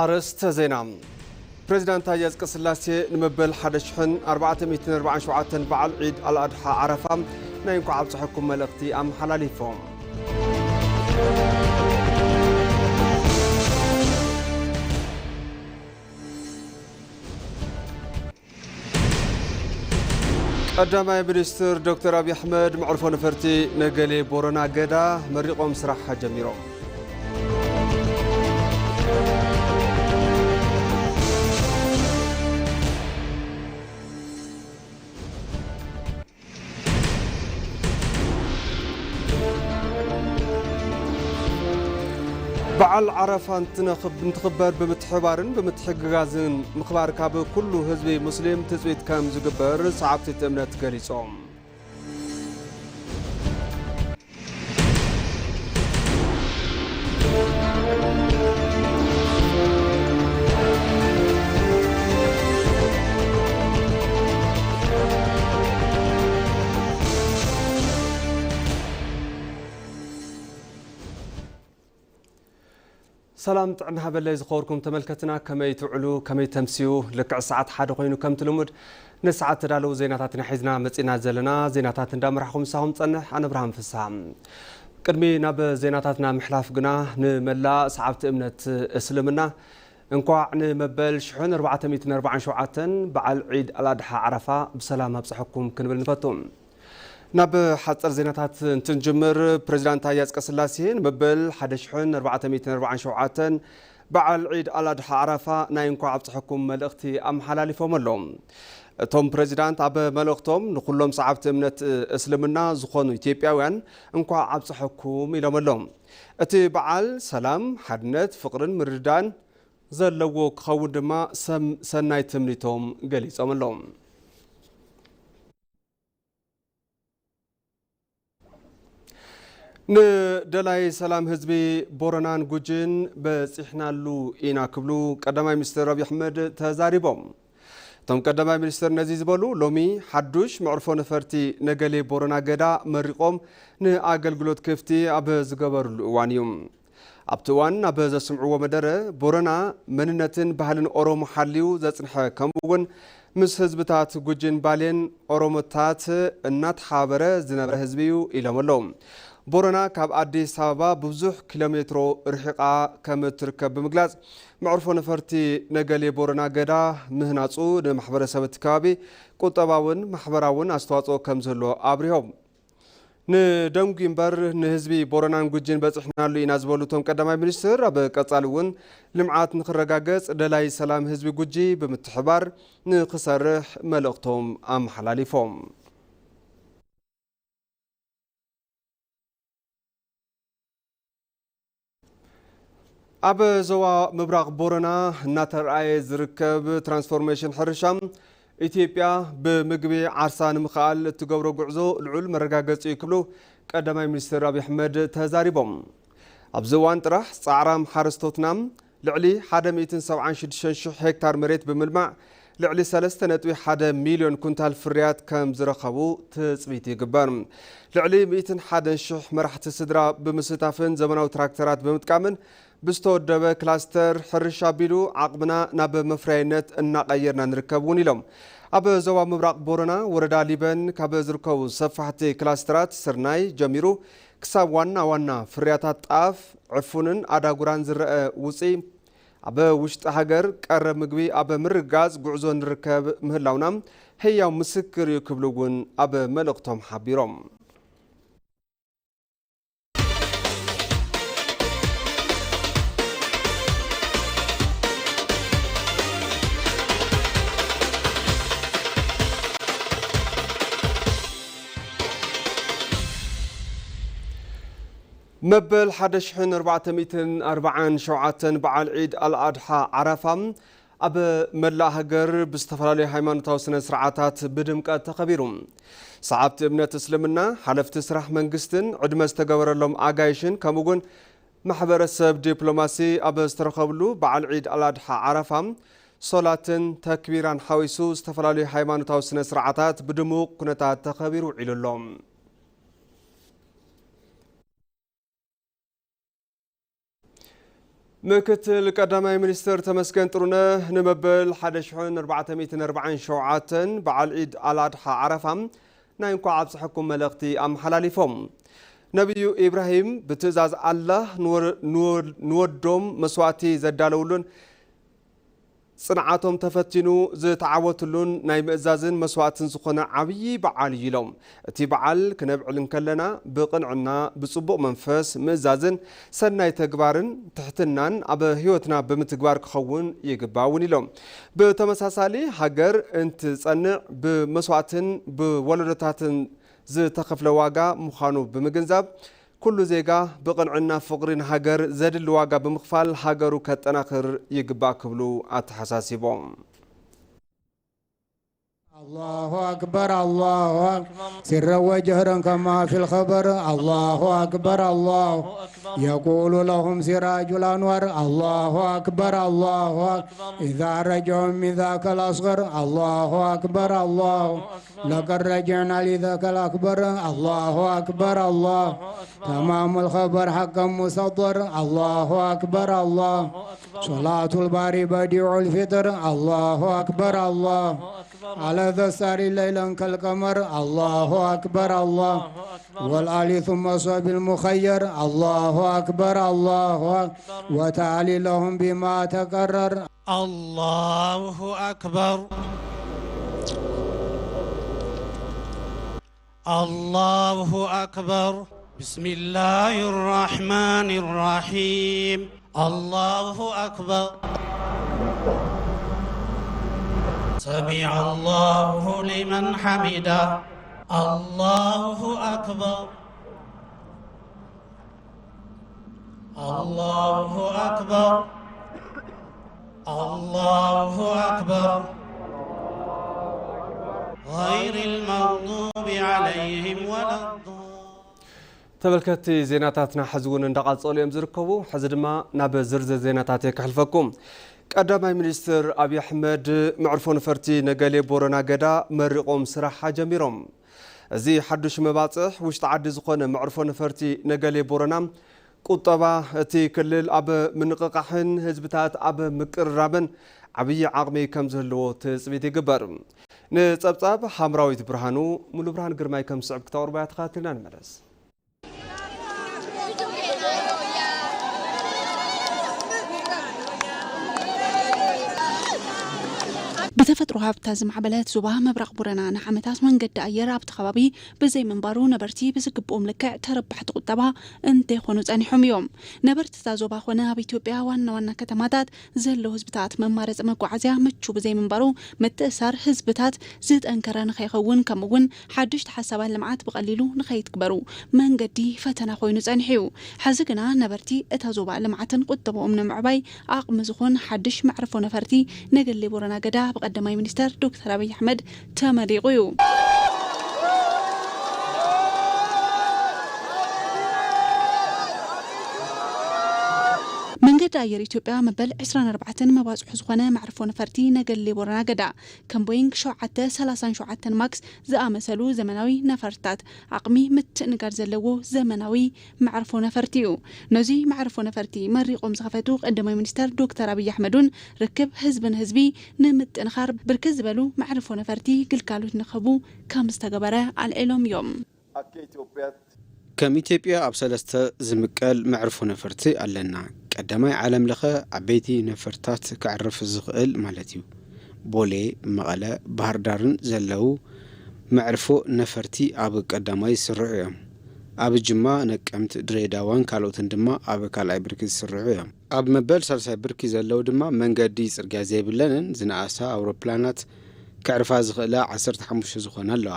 ኣርእስተ ዜና። ፕሬዚዳንት ሃይለ ኣጽቀስላሴ ንመበል ሓደ ሽሕን ኣርባዕተ ሚእትን ኣርባዓን ሸውዓተን በዓል ዒድ ኣልኣድሓ ዓረፋ ናይ እንኳዕ ኣብፀሐኩም መልእኽቲ ኣመሓላሊፎም። ቀዳማይ ሚኒስትር ዶክተር ኣብይ ኣሕመድ መዕርፎ ነፈርቲ ነገሌ ቦረና ገዳ መሪቖም ስራሕ ጀሚሮም። በዓል ዓረፋ እንትነኽብ-፣ እንትኽበር ብምትሕባርን ብምትሕግጋዝን ምኽባር ካብ ኩሉ ህዝቢ ሙስሊም ትጽቢት ከም ዝግበር ሰዓብቲ እቲ እምነት ገሊጾም። ሰላም ጥዕና ሃበለይ ዝኸበርኩም ተመልከትና፣ ከመይ ትውዕሉ፣ ከመይ ተምስዩ? ልክዕ ሰዓት ሓደ ኮይኑ ከምቲ ልሙድ ንሰዓት ተዳለዉ ዜናታትና ሒዝና መጺና ዘለና። ዜናታት እንዳመራሕኹ ምሳኹም ጸንሕ ኣነ ብርሃን ፍስሃ። ቅድሚ ናብ ዜናታትና ምሕላፍ ግና ንመላእ ሰዓብቲ እምነት እስልምና እንኳዕ ንመበል ሽሕን ኣርባዕተ ሚእትን ኣርባዓን ሸውዓተን በዓል ዒድ ኣልኣድሓ ዓረፋ ብሰላም ኣብጽሐኩም ክንብል ንፈቱ። ናብ ሓጸር ዜናታት እንትንጅምር፣ ፕሬዚዳንት ታዬ ኣጽቀስላሴ ንመበል ሓደ ሽሕን ኣርባዕተ ሚእትን ኣርባዓን ሸውዓተን በዓል ዒድ ኣልኣድሓ ዓረፋ ናይ እንኳዕ ኣብጽሐኩም መልእኽቲ ኣመሓላሊፎም ኣለዉ። እቶም ፕሬዚዳንት ኣብ መልእኽቶም ንኹሎም ሰዓብቲ እምነት እስልምና ዝኾኑ ኢትዮጵያውያን እንኳዕ ኣብጽሐኩም ኢሎም ኣለዉ። እቲ በዓል ሰላም፣ ሓድነት፣ ፍቕርን ምርድዳእን ዘለዎ ክኸውን ድማ ሰም-፣ ሰናይ ትምኒቶም ገሊጾም ኣለዉ። ንደላይ ሰላም ህዝቢ ቦረናን ጉጂን በጺሕናሉ ኢና ክብሉ ቀዳማይ ሚኒስትር ኣብይ ኣሕመድ ተዛሪቦም። እቶም ቀዳማይ ሚኒስትር ነዚ ዝበሉ ሎሚ ሓዱሽ መዕርፎ ነፈርቲ ነገሌ ቦረና ገዳ መሪቖም ንኣገልግሎት ክፍቲ ኣብ ዝገበርሉ እዋን እዩ። ኣብቲ እዋን ኣብ ዘስምዕዎ መደረ፣ ቦረና መንነትን ባህልን ኦሮሞ ሓልዩ ዘጽንሐ፣ ከምኡ እውን ምስ ህዝብታት ጉጂን ባሌን ኦሮሞታት እናተሓባበረ ዝነበረ ህዝቢ እዩ ኢሎም ኣለዉ። ቦረና ካብ ኣዲስ ኣበባ ብዙሕ ኪሎ ሜትሮ ርሒቓ ከም እትርከብ ብምግላጽ፣ መዕርፎ ነፈርቲ ነገሌ ቦረና ገዳ ምህናጹ ንማሕበረሰብ እቲ ከባቢ ቁጠባውን ማሕበራውን ኣስተዋጽኦ ከም ዝህልዎ ኣብሪሆም። ንደንጉ እምበር ንህዝቢ ቦረናን ጉጂን በጺሕናሉ ኢና ዝበሉ እቶም ቀዳማይ ሚኒስትር፣ ኣብ ቀጻሊ እውን ልምዓት ንኽረጋገጽ ደላይ ሰላም ህዝቢ ጉጂ ብምትሕባር ንኽሰርሕ መልእኽቶም ኣመሓላሊፎም። ኣብ ዞባ ምብራቕ ቦረና እናተርኣየ ዝርከብ ትራንስፎርሜሽን ሕርሻ፣ ኢትዮጵያ ብምግቢ ዓርሳ ንምኽኣል እትገብሮ ጉዕዞ ልዑል መረጋገጺ እዩ ክብሉ ቀዳማይ ሚኒስትር ኣብይ ኣሕመድ ተዛሪቦም። ኣብዚ እዋን ጥራሕ ጻዕራም ሓረስቶትና ልዕሊ ሓደ ሚእትን ሰብዓን ሽዱሽተን ሽሕ ሄክታር መሬት ብምልማዕ ልዕሊ ሰለስተ ነጥቢ ሓደ ሚልዮን ኩንታል ፍርያት ከም ዝረኸቡ ትጽቢት ይግበር። ልዕሊ ሚእትን ሓደን ሽሕ መራሕቲ ስድራ ብምስታፍን ዘመናዊ ትራክተራት ብምጥቃምን ብዝተወደበ ክላስተር ሕርሻ ኣቢሉ ዓቕምና ናብ መፍረያይነት እናቐየርና ንርከብ እውን ኢሎም። ኣብ ዞባ ምብራቕ ቦረና ወረዳ ሊበን ካብ ዝርከቡ ሰፋሕቲ ክላስተራት ስርናይ ጀሚሩ ክሳብ ዋና ዋና ፍርያታት ጣፍ፣ ዕፉንን ኣዳጉራን ዝረአ ውፅኢ ኣብ ውሽጢ ሃገር ቀረብ ምግቢ ኣብ ምርግጋፅ ጉዕዞ ንርከብ ምህላውና ህያው ምስክር እዩ ክብሉ እውን ኣብ መልእኽቶም ሓቢሮም። መበል ሓደ ሽሕን ኣርባዕተ ሚእትን ኣርባዓን ሸውዓተን በዓል ዒድ ኣልኣድሓ ዓረፋ ኣብ መላእ ሃገር ብዝተፈላለዩ ሃይማኖታዊ ስነ ስርዓታት ብድምቀት ተኸቢሩ። ሰዓብቲ እምነት እስልምና፣ ሓለፍቲ ስራሕ መንግስትን ዕድመ ዝተገበረሎም ኣጋይሽን ከምኡ እውን ማሕበረሰብ ዲፕሎማሲ ኣብ ዝተረኸብሉ በዓል ዒድ ኣልኣድሓ ዓረፋ ሶላትን ተክቢራን ሓዊሱ ዝተፈላለዩ ሃይማኖታዊ ስነ ስርዓታት ብድሙቕ ኩነታት ተኸቢሩ ውዒሉ ኣሎ። ምክትል ቀዳማይ ሚኒስትር ተመስገን ጥሩነህ ንመበል ሓደ ሽሕን ኣርባዕተ ሚእትን ኣርባዓን ሸውዓተን በዓል ዒድ ኣልኣድሓ ዓረፋ ናይ እንኳዕ ኣብፀሐኩም መልእኽቲ ኣመሓላሊፎም። ነቢዩ ኢብራሂም ብትእዛዝ ኣላህ ንወ-፣ ንወ-፣ ንወዶም መስዋእቲ ዘዳለውሉን ጽንዓቶም ተፈቲኑ ዝተዓወትሉን ናይ ምእዛዝን መስዋእትን ዝኾነ ዓብዪ በዓል እዩ ኢሎም። እቲ በዓል ክነብዕል እንከለና ብቕንዕና፣ ብጽቡቕ መንፈስ፣ ምእዛዝን ሰናይ ተግባርን ትሕትናን ኣብ ህይወትና ብምትግባር ክኸውን ይግባእ እውን ኢሎም። ብተመሳሳሊ ሃገር እንትጸንዕ ብመስዋእትን ብወለዶታትን ዝተኸፍለ ዋጋ ምዃኑ ብምግንዛብ ኩሉ ዜጋ ብቕንዕና ፍቕሪ ንሃገር ዘድሊ ዋጋ ብምኽፋል ሃገሩ ከጠናኽር ይግባእ ክብሉ ኣተሓሳሲቦም። الله أكبر، الله أكبر. سرا وجهرا كما في الخبر. الله أكبر، الله أكبر. يقول لهم سراج الأنوار. الله أكبر، الله أكبر. إذا رجعوا من ذاك الأصغر. الله أكبر، الله أكبر. لقد رجعنا لذاك الأكبر. الله أكبر، الله. تمام الخبر حقا مصدر. الله أكبر، الله. صلاة الباري بديع الفطر. الله أكبر، الله. على ذا السار ليلا كالقمر. الله أكبر، الله. والآل ثم صحب المخير. الله أكبر، الله أكبر. وتعالي لهم بما تقرر. الله أكبر. الله أكبر. بسم الله الرحمن الرحيم. الله أكبر. سمع الله لمن حمده. الله أكبر. الله أكبر. الله أكبر. غير المغضوب عليهم ولا الضالين. ተመልከትቲ፣ ዜናታትና ሕዚ እውን እንዳቐጸሉ እዮም ዝርከቡ። ሕዚ ድማ ናብ ዝርዝር ዜናታት እየ ክሕልፈኩም። ቀዳማይ ሚኒስትር ኣብይ ኣሕመድ መዕርፎ ነፈርቲ ነገሌ ቦረና ገዳ መሪቖም ስራሕ ኣጀሚሮም። እዚ ሓዱሽ መባጽሕ ውሽጢ ዓዲ ዝኾነ መዕርፎ ነፈርቲ ነገሌ ቦረና፣ ቁጠባ እቲ ክልል ኣብ ምንቕቓሕን ህዝብታት ኣብ ምቅርራብን ዓብዪ ዓቕሚ ከም ዝህልዎ ትጽቢት ይግበር። ንጸብጻብ ሓምራዊት ብርሃኑ፣ ሙሉ ብርሃን ግርማይ ከም ዝስዕብ ክተቕርቦ እያ። ተኸታቲልና ንመለስ። ብተፈጥሮ ሃብታ ዝማዕበለት ዞባ ምብራቕ ቦረና ንዓመታት መንገዲ ኣየር ኣብቲ ከባቢ ብዘይምንባሩ ነበርቲ ብዝግብኦም ልክዕ ተረባሕቲ ቁጠባ እንተይኾኑ ጸኒሖም እዮም። ነበርቲ እታ ዞባ ኾነ ኣብ ኢትዮጵያ ዋና ዋና ከተማታት ዘለዉ ህዝብታት መማረፂ መጓዓዝያ ምቹ ብዘይምንባሩ ምትእሳር ህዝብታት ዝጠንከረ ንኸይኸውን ከምኡ እውን ሓድሽ ተሓሳባት ልምዓት ብቐሊሉ ንኸይትግበሩ መንገዲ ፈተና ኮይኑ ጸኒሑ እዩ። ሕዚ ግና ነበርቲ እታ ዞባ ልምዓትን ቁጠባኦም ንምዕባይ ዓቕሚ ዝኾን ሓድሽ መዕርፎ ነፈርቲ ነገሌ ቦረና ገዳ ብቀዳማይ ሚኒስተር ዶክተር ኣብይ ኣሕመድ ተመሪቑ እዩ። መንገዲ ኣየር ኢትዮጵያ መበል ዕስራን ኣርባዕተን መባፅሑ ዝኾነ መዕርፎ ነፈርቲ ነገሌ ቦረና ገዳ ከም ቦይንግ ሸውዓተ ሰላሳን ሸውዓተን ማክስ ዝኣመሰሉ ዘመናዊ ነፈርትታት ዓቕሚ ምትእንጋድ ዘለዎ ዘመናዊ መዕርፎ ነፈርቲ እዩ። ነዚ መዕርፎ ነፈርቲ መሪቖም ዝኸፈቱ ቀዳማይ ሚኒስተር ዶክተር ኣብይ ኣሕመድ እውን ርክብ ህዝቢ ንህዝቢ ንምጥንኻር ብርክት ዝበሉ መዕርፎ ነፈርቲ ግልጋሎት ንክህቡ ከም ዝተገበረ ኣልዒሎም እዮም። ከም ኢትዮጵያ ኣብ ሰለስተ ዝምቀል መዕርፎ ነፈርቲ ኣለና። ቀዳማይ ዓለም ለኸ ዓበይቲ ነፈርትታት ከዕርፍ ዝኽእል ማለት እዩ። ቦሌ፣ መቐለ፣ ባህርዳርን ዘለዉ መዕርፎ ነፈርቲ ኣብ ቀዳማይ ዝስርዑ እዮም። ኣብ ጅማ፣ ነቀምት፣ ድሬዳዋን ካልኦትን ድማ ኣብ ካልኣይ ብርኪ ዝስርዑ እዮም። ኣብ መበል ሳልሳይ ብርኪ ዘለዉ ድማ መንገዲ፣ ጽርግያ ዘይብለንን ዝነኣሳ ኣውሮፕላናት ከዕርፋ ዝኽእላ ዓሰርተ ሓሙሽተ ዝኾና ኣለዋ።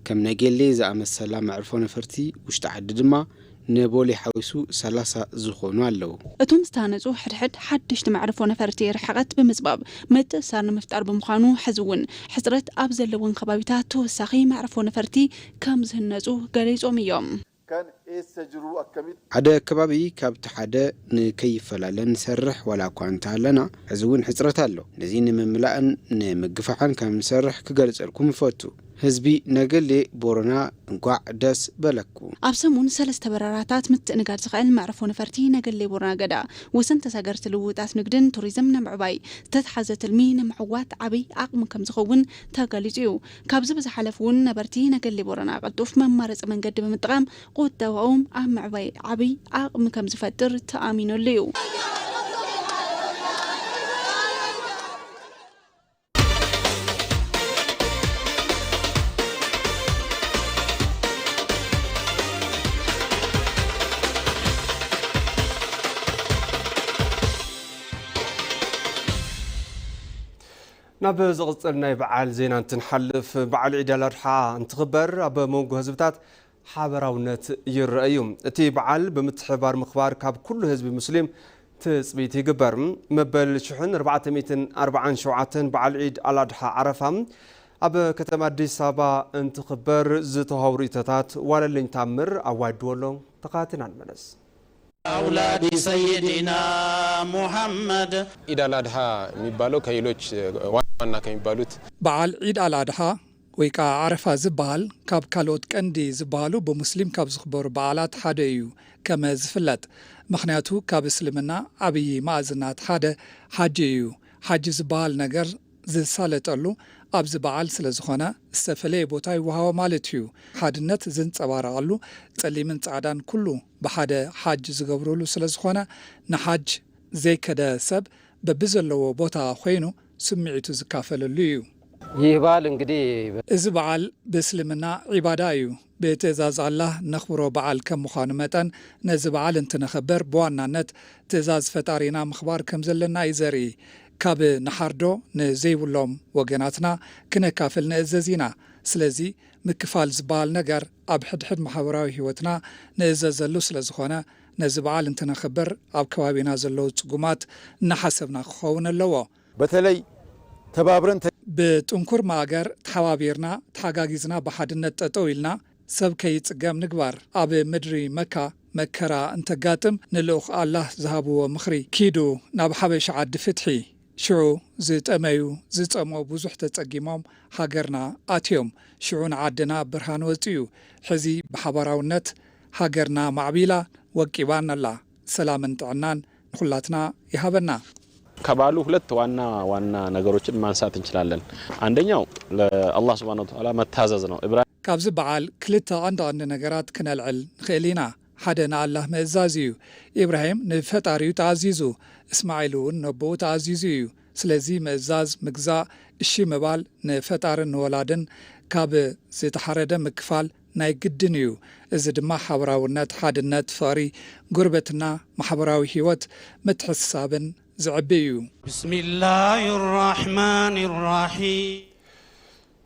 ከም ነጌሌ ዝኣመሰላ መዕርፎ ነፈርቲ ውሽጢ ዓዲ ድማ ንቦሌ ሓዊሱ ሰላሳ ዝኾኑ ኣለዉ። እቶም ዝተሃነፁ ሕድሕድ ሓደሽቲ መዕርፎ ነፈርቲ ርሕቐት ብምፅባብ ምትእስሳር ንምፍጣር ብምዃኑ ሕዚ እውን ሕፅረት ኣብ ዘለዎም ከባቢታት ተወሳኺ መዕርፎ ነፈርቲ ከም ዝህነፁ ገሊፆም እዮም። ሓደ ከባቢ ካብቲ ሓደ ንከይፈላለ ንሰርሕ ዋላ እኳ እንተሃለና ሕዚ እውን ሕፅረት ኣሎ። ነዚ ንምምላእን ንምግፋሕን ከም ንሰርሕ ክገልፀልኩም እፈቱ። ህዝቢ ነገሌ ቦረና እንኳዕ ደስ በለኩም። ኣብ ሰሙን ሰለስተ በረራታት ምትእንጋድ ዝኽእል መዕርፎ ነፈርቲ ነገሌ ቦረና ገዳ፣ ወሰን ተሳገርቲ ልውውጣት ንግድን ቱሪዝም ንምዕባይ ዝተትሓዘ ትልሚ ንምዕዋት ዓብይ ዓቕሚ ከም ዝኸውን ተገሊጹ እዩ። ካብዚ ብዝሓለፍ እውን ነበርቲ ነገሌ ቦረና ቅልጡፍ መማረፂ መንገዲ ብምጥቃም ቁጠባኦም ኣብ ምዕባይ ዓብይ ዓቕሚ ከም ዝፈጥር ተኣሚነሉ እዩ። ናብ ዝቕጽል ናይ በዓል ዜና እንትንሓልፍ፣ በዓል ዒድ ኣልኣድሓ እንትኽበር ኣብ መንጎ ህዝብታት ሓበራውነት ይረአ እዩ። እቲ በዓል ብምትሕብባር ምኽባር ካብ ኩሉ ህዝቢ ሙስሊም ትጽቢት ይግበር። መበል ሽሕን ኣርባዕተ ሚእትን ኣርባዓን ሸውዓተን በዓል ዒድ ኣልኣድሓ ዓረፋ ኣብ ከተማ ኣዲስ ኣበባ እንትኽበር ዝተዋህቡ ርእይቶታት ዋለልኝ ታምር ኣዋዲዎ ኣሎ። ተኸታቲልና ንመለስ። أولاد سيدنا محمد. ኢድ ኣል ኣድሓ የሚባለው ከሌሎች ዋና ዋና ከሚባሉት በዓል ዒድ ኣል ኣድሓ ወይ ከዓ ዓረፋ ዝበሃል ካብ ካልኦት ቀንዲ ዝበሃሉ ብሙስሊም ካብ ዝኽበሩ በዓላት ሓደ እዩ ከመ ዝፍለጥ። ምኽንያቱ ካብ እስልምና ዓብዪ ማእዝናት ሓደ ሓጂ እዩ። ሓጂ ዝበሃል ነገር ዝሳለጠሉ ኣብዚ በዓል ስለ ዝኾነ ዝተፈለየ ቦታ ይወሃቦ ማለት እዩ። ሓድነት ዝንጸባረቐሉ ጸሊምን ጻዕዳን ኩሉ ብሓደ ሓጅ ዝገብሩሉ ስለ ዝኾነ ንሓጅ ዘይከደ ሰብ በብዘለዎ ቦታ ኮይኑ ስምዒቱ ዝካፈለሉ እዩ። ይህ በዓል እንግዲህ እዚ በዓል ብእስልምና ዒባዳ እዩ። ብትእዛዝ ኣላህ ነኽብሮ በዓል ከም ምዃኑ መጠን ነዚ በዓል እንትነኽብር ብዋናነት ትእዛዝ ፈጣሪና ምኽባር ከም ዘለና እዩ ዘርኢ። ካብ ንሓርዶ ንዘይብሎም ወገናትና ክነካፍል ንእዘዝ ኢና። ስለዚ ምክፋል ዝበሃል ነገር ኣብ ሕድሕድ ማሕበራዊ ህይወትና ንእዘዘሉ ስለ ዝኾነ ነዚ በዓል እንትነኽብር ኣብ ከባቢና ዘለዉ ጽጉማት እናሓሰብና ክኸውን ኣለዎ። በተለይ ተባብረን ተ- ብጥንኩር ማእገር ተሓባቢርና ተሓጋጊዝና ብሓድነት ጠጠው ኢልና ሰብ ከይጽገም ንግባር። ኣብ ምድሪ መካ መከራ እንተጋጥም ንልኡኽ ኣላህ ዝሃብዎ ምኽሪ ኪዱ ናብ ሓበሻ ዓዲ ፍትሒ ሽዑ ዝጠመዩ ዝጸምኦ ብዙሕ ተጸጊሞም ሃገርና ኣትዮም። ሽዑ ንዓድና ብርሃን ወጺኡ። ሕዚ ብሓባራውነት ሃገርና ማዕቢላ ወቂባን ኣላ። ሰላምን ጥዕናን ንኹላትና ይሃበና። ከባሉ ሁለት ዋና ዋና ነገሮችን ማንሳት እንችላለን። አንደኛው ለአላህ ስብሐነሁ ወተዓላ መታዘዝ ነው። ኢብራሂም ካብዚ በዓል ክልተ ቀንዲ ቀንዲ ነገራት ክነልዕል ንኽእል ኢና። ሓደ ንኣላህ ምእዛዝ እዩ። ኢብራሂም ንፈጣሪኡ ተኣዚዙ፣ እስማዒል እውን ነቦኡ ተኣዚዙ እዩ። ስለዚ ምእዛዝ፣ ምግዛእ፣ እሺ ምባል ንፈጣርን ንወላድን ካብ ዝተሓረደ ምክፋል ናይ ግድን እዩ። እዚ ድማ ሓበራውነት፣ ሓድነት፣ ፍቕሪ፣ ጉርብትና፣ ማሕበራዊ ህይወት፣ ምትሕስሳብን ዘዕቢ እዩ። بسم الله الرحمن الرحيم.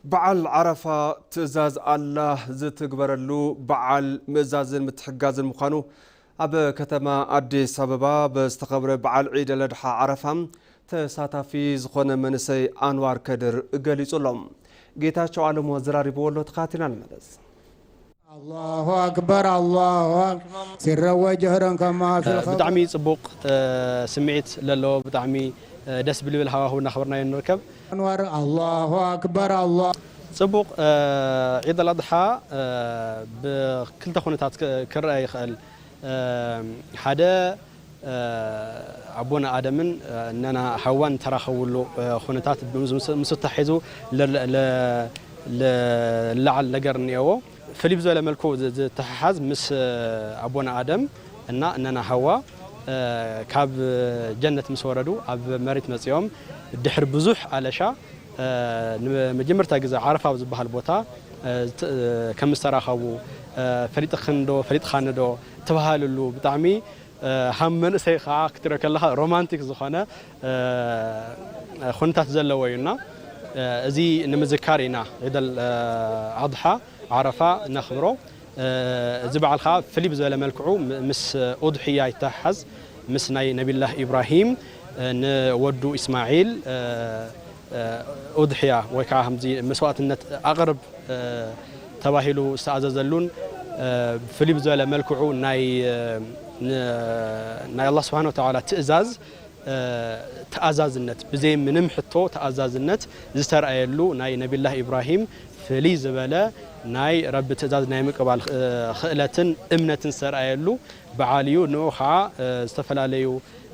በዓል ዓረፋ ትእዛዝ ኣላህ ዝትግበረሉ በዓል ምእዛዝን ምትሕጋዝን ምዃኑ ኣብ ከተማ ኣዲስ ኣበባ ብዝተኸብረ በዓል ዒድ ኣልኣድሓ ዓረፋ ተሳታፊ ዝኾነ መንእሰይ ኣንዋር ከድር ገሊጹ ኣሎ። ጌታቸው ኣለሙ ኣዘራሪብዎ ኣሎ። ተኻቲና ንመለስ። الله أكبر، الله أكبر. سرا وجهرا كما في الخبر. ብጣዕሚ ጽቡቕ፣ እ፣ ስምዒት ለለዎ፣ ብጣዕሚ፣ እ፣ ደስ ብልብል ሃዋህው እናኽበርናዮ ንርከብ። أنور، الله أكبر، الله. ጽቡቕ፣ እ፣ ዒድ ኣልኣድሓ፣ እ፣ ብክልተ ኩነታት ክ-፣ ክረአ ይኽእል። እ፣ ሓደ፣ እ፣ ኣቦና ኣደምን፣ እ፣ እነና ሃዋን ተራኸብሉ፣ እ፣ ኩነታት ምስ፣ ምስ፣ ምስ ተታሒዙ ለ-፣ ለ-፣ ለላዓል ነገር እኒአዎ። ፍልይ ብዝበለ መልክዑ ዝ-፣ ዝተሓሓዝ ምስ ኣቦና ኣደም እና እነና ሃዋ፣ እ፣ ካብ ጀነት ምስ ወረዱ ኣብ መሬት መጺኦም ድሕሪ ብዙሕ ኣለሻ፣ እ፣ ንመጀመርታ ግዜ ዓረፋ ኣብ ዝበሃል ቦታ፣ እ፣ ዝት-፣ እ፣ ከም ዝተራኸቡ፣ እ፣ ፈሊጥኽን ዶ ፈሊጥኻኒ ዶ ተባሃልሉ ብጣዕሚ፣ እ፣ ሃም መንእሰይ ከዓ ክትሪኦ ከለኻ ሮማንቲክ ዝኾነ፣ እ፣ ኩነታት ዘለዎ እዩና፣ እ፣ እዚ ንምዝካር ኢና ዒደል፣ እ፣ ኣድሓ ዓረፋ ነኽብሮ። እ፣ እዚ በዓል ከዓ ፍልይ ብዝበለ መልክዑ ም-፣ ምስ ኡድሕያ ይተሓሓዝ፣ ምስ ናይ ነቢላህ ኢብራሂም፣ እ፣ ንወዱ ኢስማዒል፣ እ፣ እ፣ ኡድሕያ ወይ ከዓ ከምዚ መስዋእትነት ኣቕርብ፣ እ፣ ተባሂሉ ዝተኣዘዘሉን፣ እ፣ ፍልይ ብዝበለ መልክዑ ናይ፣ እ፣ ን-፣ ናይ ኣላህ ስብሓነ ወተዓላ ትእዛዝ፣ እ፣ ተኣዛዝነት፣ ብዘይ ምንም ሕቶ ተኣዛዝነት ዝተረኣየሉ ናይ ነቢላህ ኢብራሂም ፍልይ ዝበለ ናይ ረቢ ትእዛዝ ናይ ምቅባል ኽ-፣ ክእለትን እምነትን ዝተርኣየሉ በዓል እዩ። ንኡ ኸዓ፣ እ፣ ዝተፈላለዩ፣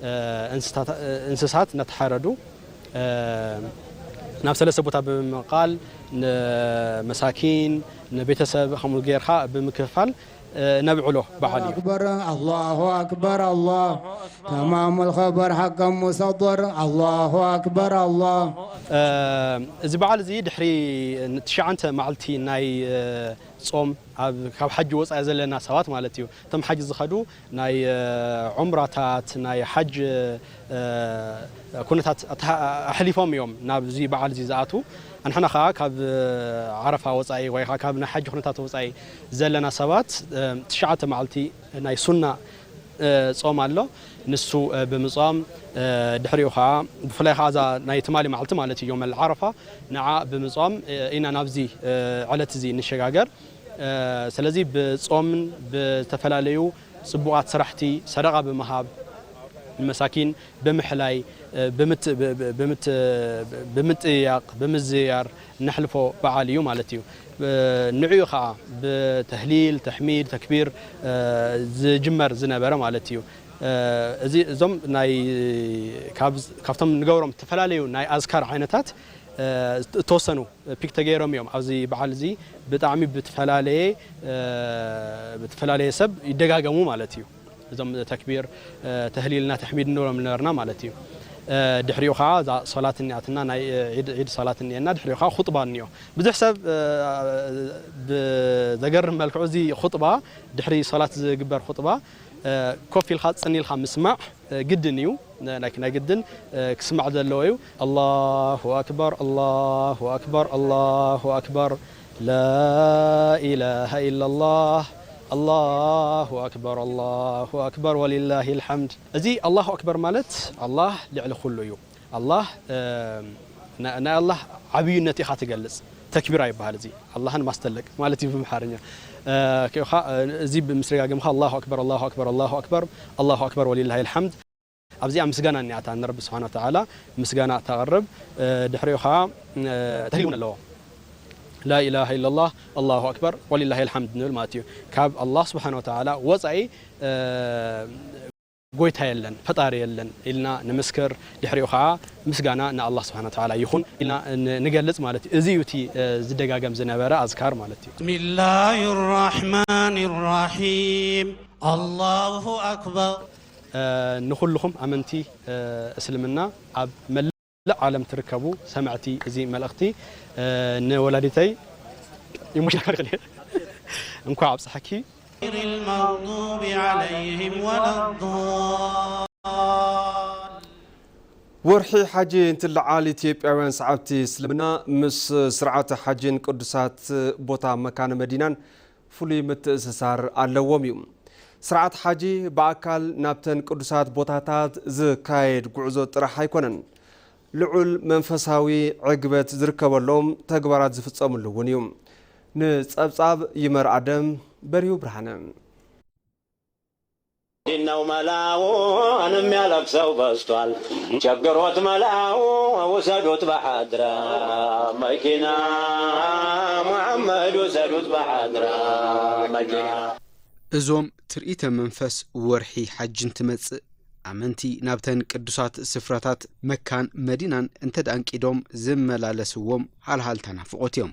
እ፣ እንስሳት፣ እ፣ እንስሳት እናተሓረዱ፣ እ፣ ናብ ሰለስተ ቦታ ብምምቃል ንመሳኪን፣ ንቤተሰብ ከምኡ ጌርካ ብምክፍፋል፣ እ፣ ነብዕሎ በዓል እዩ። ኣክበር፣ ኣላሁ ኣክበር፣ ኣላህ። ተማሙል ኸበር ሓቀ ሙሰደር፣ ኣላሁ ኣክበር፣ ኣላህ። እ፣ እዚ በዓል እዚ ድሕሪ ትሽዓተ መዓልቲ ናይ፣ እ፣ ጾም ኣብ፣ ካብ ሓጂ ወጻኢ ዘለና ሰባት ማለት እዩ። እቶም ሓጂ ዝኸዱ ናይ፣ እ፣ ዑምራታት፣ ናይ ሓጅ፣ እ፣ ኩነታት ኣትሓ-፣ ኣሕሊፎም እዮም ናብዚ በዓል እዚ ዝኣትዉ። ኣንሕና ኸዓ ካብ፣ እ፣ ዓረፋ ወጻኢ ወይ ኸዓ ካብ ናይ ሓጂ ኩነታት ወጻኢ ዘለና ሰባት፣ እ፣ ትሽዓተ መዓልቲ ናይ ሱና፣ እ፣ ጾም ኣሎ። ንሱ፣ እ፣ ብምጻም፣ እ፣ ድሕሪኡ ኸዓ ብፍላይ ኸዓ እዛ ናይ ትማሊ መዓልቲ ማለት እዩ፣ ዮመል ዓረፋ፣ ንዓ ብምጻም፣ እ፣ ኢና ናብዚ፣ እ፣ ዕለት እዚ ንሸጋገር። እ፣ ስለዚ ብጾምን ብዝተፈላለዩ ጽቡቓት ስራሕቲ፣ ሰደቓ ብምሃብ፣ ንመሳኪን ብምሕላይ፣ እ፣ ብምት-፣ ብ-፣ ብ-፣ ብምት-፣ ብምጥያቕ፣ ብምዝያር ነሕልፎ በዓል እዩ ማለት እዩ። እ፣ ንዕኡ ኸዓ ብተህሊል፣ ተሕሚድ፣ ተክቢር፣ እ፣ ዝጅመር ዝነበረ ማለት እዩ። እ፣ እዚ፣ እዞም ናይ፣ ካብ-፣ ካብቶም ንገብሮም ዝተፈላለዩ ናይ ኣዝካር ዓይነታት፣ እ፣ እተወሰኑ ፒክ ተገይሮም እዮም። ኣብዚ በዓል እዚ ብጣዕሚ ብትፈላለየ፣ እ፣ ብትፈላለየ ሰብ ይደጋገሙ ማለት እዩ። እዞም ተክቢር፣ እ፣ ተህሊልና ተሕሚድ ንብሎም ነበርና ማለት እዩ። እ፣ ድሕሪኡ ኸዓ እዛ ሶላት እኒኣትና፣ ናይ፣ እ፣ ዒድ፣ ዒድ ሶላት እኒኤና፣ ድሕሪኡ ኸዓ ኹጥባ እኒኦ። ብዙሕ ሰብ፣ እ፣ ብዘገርም መልክዑ እዚ ኹጥባ፣ ድሕሪ ሶላት ዝግበር ኹጥባ፣ እ፣ ኮፍ ኢልካ ጽን ኢልካ ምስማዕ፣ እ፣ ግድን እዩ። ነ-፣ ናይ፣ ናይ ግድን፣ እ፣ ክስማዕ ዘለዎ እዩ። ኣላሁ ኣክበር፣ ኣላሁ ኣክበር፣ ኣላሁ ኣክበር፣ ላኢላሃ ኢላላህ፣ ኣላሁ ኣክበር፣ ኣላሁ ኣክበር፣ ወሊላሂል ሓምድ። እዚ ኣላሁ ኣክበር ማለት ኣላህ ልዕሊ ኩሉ እዩ። ኣላህ፣ እ፣ ና-፣ ናይ ኣላህ ዓብዩነት ኢኻ ትገልጽ። ተክቢራ ይበሃል እዚ። ኣላህን ማስተለቅ ማለት እዩ ብምሓርኛ። እ፣ ከ-፣ ኻ-፣ እ፣ እዚ ብምስደጋግምካ ኣላሁ ኣክበር፣ ኣላሁ ኣክበር፣ ኣላሁ ኣክበር፣ ኣላሁ ኣክበር ወሊላሂል ሓምድ። ኣብዚኣ ምስጋና እኒኣታ ንረቢ ስብሓነ ወተዓላ ምስጋና ተቕርብ። እ፣ ድሕሪኡ ኸዓ፣ እ፣ ተህሊል እውን ኣለዎ። ላኢላሃ ኢለላህ፣ ኣላሁ ኣክበር ወሊላሂል ሓምድ ንብል ማለት እዩ። ካብ ኣላህ ስብሓነ ወተዓላ ወፃኢ፣ እ፣ ጎይታ የለን፣ ፈጣሪ የለን ኢልና ንምስክር። ድሕሪኡ ኸዓ ምስጋና ንኣላህ ስብሓነ ወተዓላ ይኹን ኢልና ን-፣ ንገልጽ ማለት እዩ። እዚ እዩ እቲ፣ እ፣ ዝደጋገም ዝነበረ ኣዝካር ማለት እዩ። بسم الله الرحمن الرحيم. الله أكبر. እ፣ ንኹልኹም ኣመንቲ፣ እ፣ እስልምና ኣብ መላእ ዓለም ትርከቡ ሰማዕቲ እዚ መልእኽቲ፣ እ፣ ንወላዲተይ ኢሞሽናል ክልየ እንኳዕ ኣብፀሐኪ። غير المغضوب عليهم ولا الضالين. ወርሒ ሓጂ እንትልዓል ኢትዮጵያውያን ሰዓብቲ እስልምና ምስ ስርዓተ ሓጂን ቅዱሳት ቦታ መካነ መዲናን ፍሉይ ምትእስሳር ኣለዎም እዩ። ስርዓት ሓጂ ብኣካል ናብተን ቅዱሳት ቦታታት ዝካየድ ጉዕዞ ጥራሕ ኣይኮነን። ልዑል መንፈሳዊ ዕግበት ዝርከበሎም ተግባራት ዝፍጸምሉ እውን እዩ። ንጸብጻብ ይመር ኣደም፣ በሪሁ ብርሃነ። ነው መላውን የሚያለቅሰው በዝቷል። ቸግሮት መላው ውሰዱት በሓድራ መኪና፣ መሐመድ ውሰዱት በሓድራ መኪና። እዞም ትርኢተ መንፈስ ወርሒ ሓጅ እንትመጽእ ኣመንቲ ናብተን ቅዱሳት ስፍራታት መካን መዲናን እንተደኣንቂዶም ዝመላለስዎም ሃልሃልታ ናፍቖት እዮም።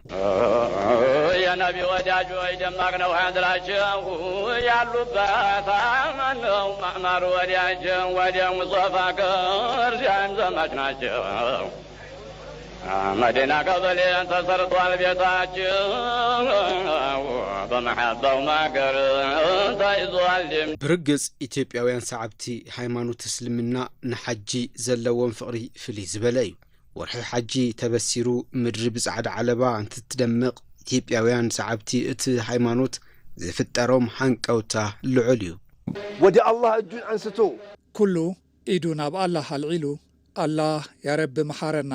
የነቢ ወዳጆች ደማቅ ነው ሀድራቸው፣ ያሉበት አማን ነው ማዕማር ወዲያቸው፣ ወደ ሙስጠፋ ክርስቲያን ዘማች ናቸው። መዲና ቀበሌ ተሰርቷል ቤታቸው፣ በመሐባው ማገር ተይዟል። ብርግጽ ኢትዮጵያውያን ሰዓብቲ ሃይማኖት እስልምና ንሓጂ ዘለዎም ፍቕሪ ፍልይ ዝበለ እዩ። ወርሒ ሓጂ ተበሲሩ ምድሪ ብጻዕዳ ዓለባ እንትትደምቕ፣ ኢትዮጵያውያን ሰዓብቲ እቲ ሃይማኖት ዝፍጠሮም ሃንቀውታ ልዑል እዩ። ወደ ኣላህ እጁን አንስቶ ኩሉ ኢዱ ናብ ኣላህ ኣልዒሉ፣ ኣላህ ያ ረቢ መሓረና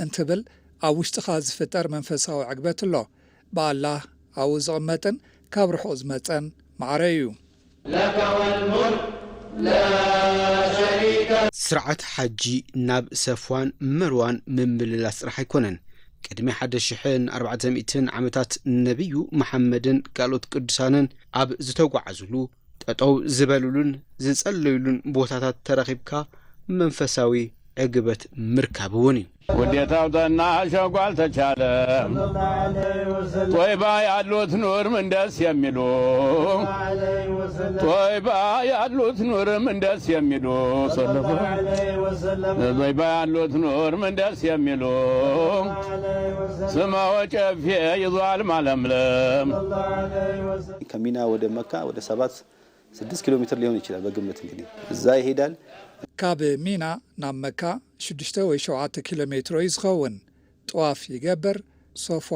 እንትብል፣ ኣብ ውሽጥኻ ዝፍጠር መንፈሳዊ ዕግበት ኣሎ። ብኣላህ ኣብኡ ዝቕመጥን ካብ ርሑቕ ዝመጸን ማዕረ እዩ። ለከ ወልሙልክ ላ ሸሪከ። ስርዓት ሓጂ ናብ ሰፍዋን መርዋን ምምልላስ ጥራሕ ኣይኮነን። ቅድሚ ሓደ ሽሕን ኣርባዕተ ሚእትን ዓመታት ነቢዩ መሓመድን ካልኦት ቅዱሳንን ኣብ ዝተጓዓዙሉ፣ ጠጠው ዝበሉሉን ዝጸለዩሉን ቦታታት ተረኺብካ መንፈሳዊ ዕግበት ምርካብ እውን እዩ። ውዴታው ጠና ሸንኳል ተቻለ ጦይባ ያሉት ኑር ምን ደስ የሚሉ ጦይባ ያሉት ኑር ምን ደስ የሚሉ ጦይባ ያሉት ኑር ምን ደስ የሚሉ ስመ ወጨፌ ይዟል ማለምለም። ከሚና ወደ መካ ወደ ሰባት ስድስት ኪሎ ሜትር ሊሆን ይችላል በግምት። እንግዲህ እዛ ይሄዳል። ካብ ሚና ናብ መካ ሽዱሽተ ወይ ሸውዓተ ኪሎ ሜትሮ እዩ ዝኸውን። ጥዋፍ ይገብር፣ ሶፋ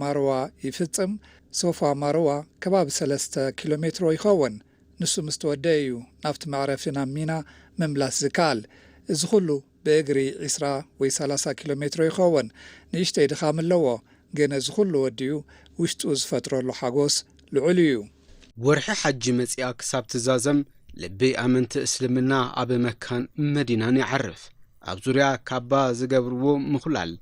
ማርዋ ይፍጽም። ሶፋ ማርዋ ከባቢ ሰለስተ ኪሎ ሜትሮ ይኸውን። ንሱ ምስ ተወደአ እዩ ናብቲ መዕረፊ ናብ ሚና ምምላስ ዝከኣል። እዚ ኩሉ ብእግሪ ዒስራ ወይ ሰላሳ ኪሎ ሜትሮ ይኸውን። ንእሽተይ ድኻም ኣለዎ፣ ግን እዚ ኩሉ ወዲኡ ውሽጡ ዝፈጥረሉ ሓጎስ ልዑል እዩ። ወርሒ ሓጂ መጺኣ ክሳብ ትዛዘም ልቢ ኣመንቲ እስልምና ኣብ መካን መዲናን ይዓርፍ። ኣብ ዙርያ ካባ ዝገብርዎ ምኹላል፣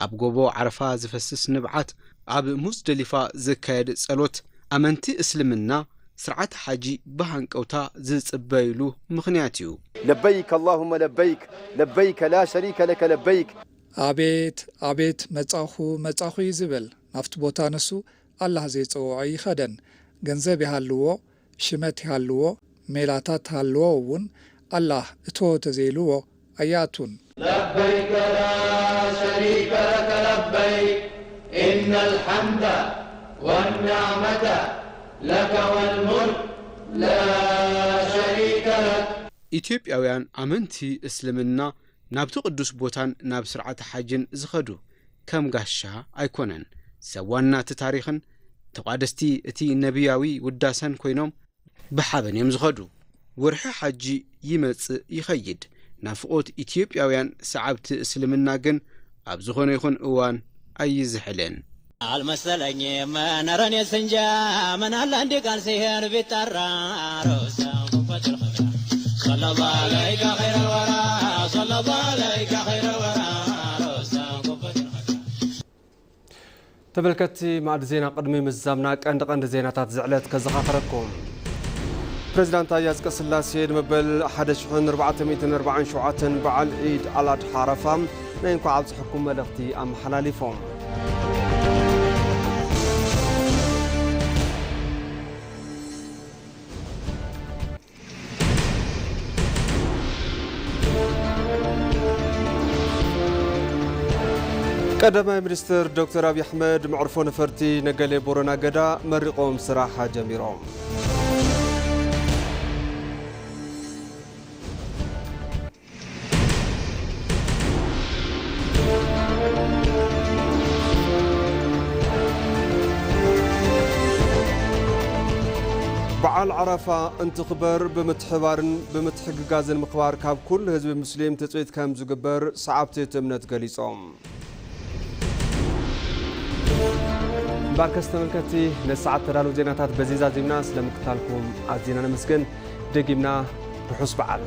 ኣብ ጎቦ ዓረፋ ዝፈስስ ንብዓት፣ ኣብ ሙዝደሊፋ ዝካየድ ጸሎት፣ ኣመንቲ እስልምና ስርዓት ሓጂ ብሃንቀውታ ዝጽበይሉ ምኽንያት እዩ። لبيك اللهم لبيك لبيك لا شريك لك لبيك። ኣቤት ኣቤት መጻኹ መጻኹ እዩ ዝብል። ናብቲ ቦታ ንሱ ኣላህ ዘይጸውዖ ይኸደን። ገንዘብ ይሃልዎ ሽመት ይሃልዎ ሜላታት ሃልዎ እውን ኣላህ እቶ ተዘይልዎ ኣይኣቱን። لبيك لا شريك لك لبيك إن الحمد والنعمة لك والملك لا شريك لك. ኢትዮጵያውያን ኣመንቲ እስልምና ናብቲ ቅዱስ ቦታን ናብ ስርዓተ ሓጅን ዝኸዱ ከም ጋሻ ኣይኮነን። ሰብ ዋና እቲ ታሪኽን ተቋደስቲ እቲ ነቢያዊ ውዳሰን ኮይኖም ብሓበን እዮም ዝኸዱ። ወርሒ ሓጂ ይመጽእ ይኸይድ። ናፍቖት ኢትዮጵያውያን ሰዓብቲ እስልምና ግን ኣብ ዝኾነ ይኹን እዋን ኣይዝሕልን። አልመሰለኝም ነረኔ ስንጃ ምን አለ እንዲ ቃል ሲሄድ ቢጠራ ሮሳ ኩፈት ልኸብራ ሰለላሁ አለይከ ኸይረ ወራ ሰለላሁ አለይከ ኸይረ ወራ ሮሳ ኩፈት ልኸብራ። ተመልከትቲ ማዕድ ዜና፣ ቅድሚ ምዝዛምና ቀንዲ ቀንዲ ዜናታት ዝዕለት ከዘኻኽረኩም። ፕሬዚዳንት ሃይለ ኣጽቀስላሴ ንመበል ሓደ ሽሕን ኣርባዕተ ሚእትን ኣርባዓን ሸውዓተን በዓል ዒድ ኣልኣድሓ ዓረፋ ናይ እንኳዕ ኣብጽሐኩም መልእኽቲ ኣመሓላሊፎም። ቀዳማይ ሚኒስትር ዶክተር ኣብይ ኣሕመድ መዕርፎ ነፈርቲ ነገሌ ቦረና ገዳ መሪቖም ስራሕ ጀሚሮም። በዓል ዓረፋ እንትኽበር ብምትሕባርን ብምትሕግጋዝን ምኽባር ካብ ኩሉ ህዝቢ ሙስሊም ትጽቢት ከም ዝግበር ሰዓብቲ እቲ እምነት ገሊጾም። እምበኣርከስ ተመልከትቲ፣ ነዚ ሰዓት ተዳለዉ ዜናታት በዚ ዛዚምና፣ ስለ ምክታልኩም ኣዚና ነመስግን። ደጊምና ርሑስ በዓል።